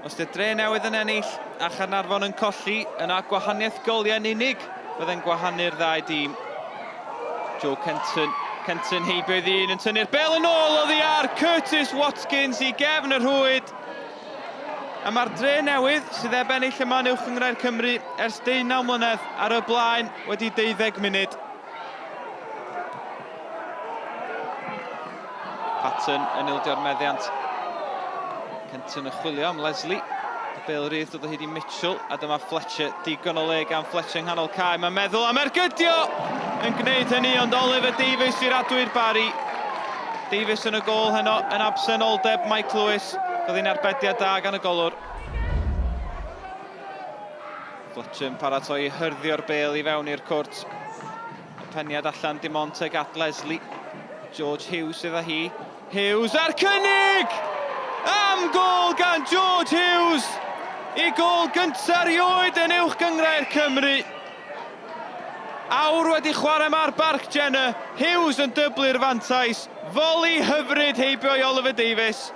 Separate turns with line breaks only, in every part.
Os 'di'r Dre Newydd yn ennill a Chaernarfon yn colli, yna gwahaniaeth goliau'n unig fydde'n gwahanu'r ddau dîm. Joe Kenton, Kenton heibio i ddyn yn tynnu'r bel yn ôl oddi ar Curtis Watkins i gefn y rhwyd. A mae'r Dre Newydd, sydd heb ennill yma yn Uwch Gynghrair Cymru ers deunaw mlynedd, ar y blaen wedi deuddeg munud. Patton yn ildio'r meddiant. Kenton yn chwilio am Leslie. Y bel rydd dod o hyd i Mitchell, a dyma Fletcher. Digon o le gan Fletcher yng nghanol cae. Mae'n meddwl am ergydio yn gwneud hynny, ond Oliver Davies i'r adwy'r Barry. Davies yn y gôl heno yn absenoldeb Mike Lewis. Roedd hi'n arbediad da gan y golwr. Fletcher yn paratoi i hyrddio'r bel i fewn i'r cwrt. Y peniad allan dim ond teg at Leslie. George Hughes sydd â hi. Hughes a'r cynnig! Am gôl gan George Hughes! I gôl gyntaf rioed yn Uwch Gynghrair Cymru. Awr wedi chwarae mae'r Barc Jenner. Hughes yn dyblu'r fantais. Foli hyfryd heibio i Oliver Davies.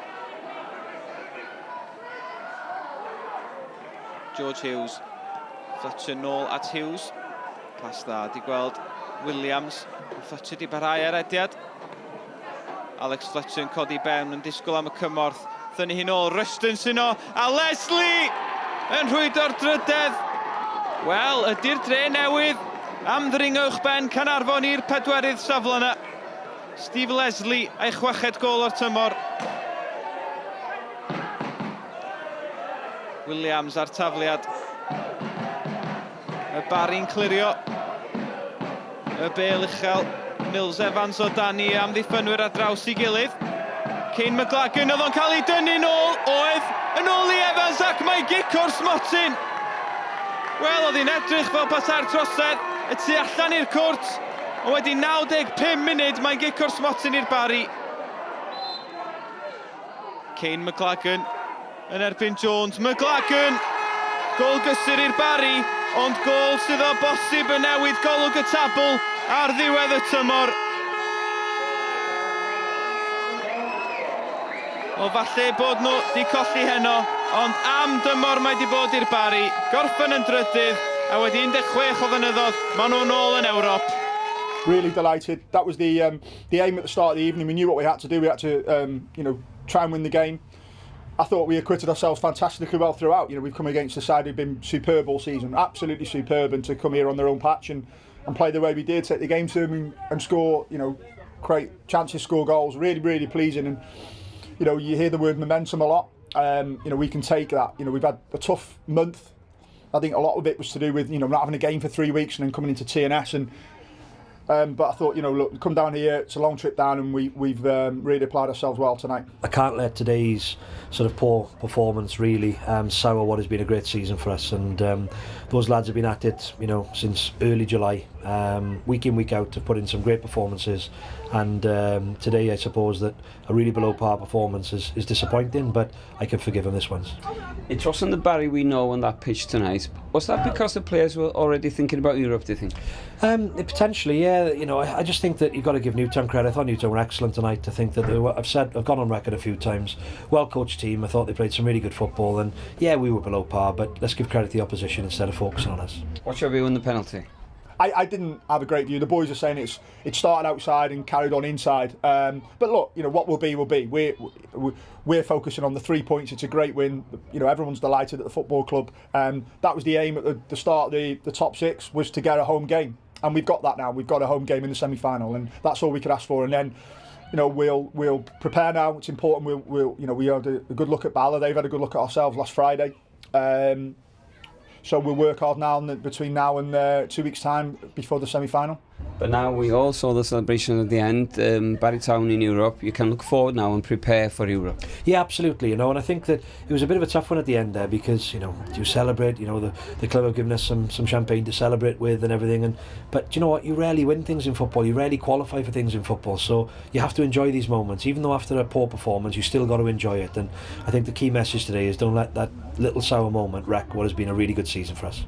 George Hughes. Fletcher nôl at Hughes. Pas dda, di gweld Williams. Fletcher di barhau ar ediad. Alex Fletcher yn codi ben yn disgwyl am y cymorth. Thynnu hi'n ôl, Ruston sy'n o, a Leslie yn rhwydo'r drydedd. Wel, ydy'r dre newydd am ddringo uwch ben Caernarfon i'r pedwerydd safle yna. Steve Leslie a'i chweched gôl o'r tymor. Williams a'r tafliad. Y Barry'n clirio. Y bel uchel. Mills Evans o dan i amddiffynwyr ar draws i gilydd. Kane McLagan oedd o'n cael ei dynnu nôl. Oedd yn ôl i Evans ac mae gic o'r smotyn. Wel, oedd hi'n edrych fel pasau'r trosedd y tu allan i'r cwrt. Ond wedi 95 munud mae'n gic o'r smotyn i'r Barry. Kane McLagan yn erbyn Jones. McLagan! Gôl gysur i'r Barry, ond gôl sydd o bosib yn newid golwg y tabl ar ddiwedd y tymor. O falle bod nhw di colli heno, ond am dymor mae di bod i'r Barry. Gorffen yn drydydd, a wedi 16 o flynyddoedd, maen nhw'n ôl yn Ewrop.
Really delighted. That was the um, the aim at the start of the evening. We knew what we had to do. We had to, um, you know, try and win the game. I thought we acquitted ourselves fantastically well throughout. You know, we've come against a side who've been superb all season, absolutely superb, and to come here on their own patch and, and play the way we did, take the game to them and, and score, you know, create chances, score goals, really, really pleasing. And, you know, you hear the word momentum a lot. Um, you know, we can take that. You know, we've had a tough month. I think a lot of it was to do with, you know, not having a game for three weeks and then coming into TNS and Um, but I thought, you know, look, come down here, it's a long trip down and we, we've um, really applied ourselves well tonight.
I can't let today's sort of poor performance really um, sour what has been a great season for us. And um, those lads have been at it, you know, since early July, um, week in, week out, have put in some great performances. And um, today, I suppose that a really below par performance is, is disappointing, but I can forgive him this once.
It wasn't the Barry we know on that pitch tonight. Was that because the players were already thinking about Europe, do you think?
Um, potentially, yeah. You know, I, I just think that you've got to give Newtown credit. I thought Newtown were excellent tonight. I think that they were, I've said, I've gone on record a few times. Well coached team. I thought they played some really good football, and yeah, we were below par, but let's give credit to the opposition instead of focusing on us.
What's your view on the penalty?
I, I didn't have a great view. The boys are saying it's it started outside and carried on inside. Um, but look, you know what will be will be. We're we're focusing on the three points. It's a great win. You know everyone's delighted at the football club. Um, that was the aim at the, the start of the, the top six was to get a home game, and we've got that now. We've got a home game in the semi-final, and that's all we could ask for. And then you know, we'll we'll prepare now. It's important. We'll, we'll you know, we had a, a good look at Bala. They've had a good look at ourselves last Friday. Um, So we'll work hard now between now and uh, two weeks' time before the semi-final.
But now we all saw the celebration at the end, um, Barry Town in Europe. You can look forward now and prepare for Europe.
Yeah, absolutely. You know, and I think that it was a bit of a tough one at the end there because you know you celebrate. You know, the the club have given us some some champagne to celebrate with and everything. And but you know what? You rarely win things in football. You rarely qualify for things in football. So you have to enjoy these moments, even though after a poor performance, you still got to enjoy it. And I think the key message today is don't let that little sour moment wreck what has been a really good season for us.